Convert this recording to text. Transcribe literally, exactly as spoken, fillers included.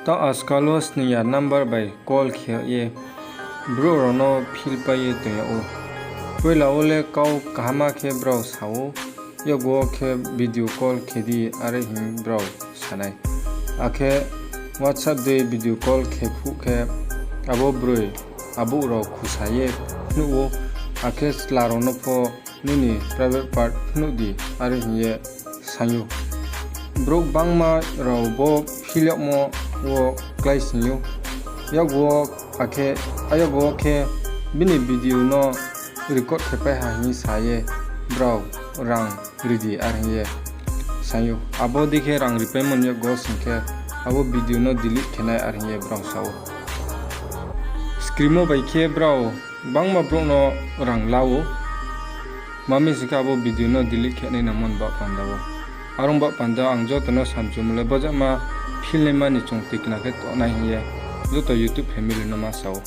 Tao ajkal wo sning ya number bai call khe ye brouh rao no philpai ye tong yag ou. Poila wo le kau kaham khe brao sa ou, yakgu wo khe video call khe di, are hing brao sa nai. Akhe WhatsApp dei video call khe phuh khe abo broi abouh rao khusa ye phnuh ou, akhe chla rao no pho nini private part phnuh di, are hing ye saing ou. Brouh gbangma rao bo phil yagmo wo kláising ou. Yakgu wo, akhe, ayakgu wo khe bini video no record khe pai ha hing sa ye brao rang ri di, are hing ye saing ou. Abo dei khe rang ripaimo ni yakgu wo sing khe abo video no delete khe nai, are hing ye brao sa ou. Screamo bai khe brao gbangma brouh no rang la ou. Ma mi sing khe abo video no delete khe nai nangmo ni baoh panda wo. Are ong baoh panda ang joto no samchumo le bojama philnaima ni chung tikna khe tongnai hing ye joto YouTube family no ma sa ou.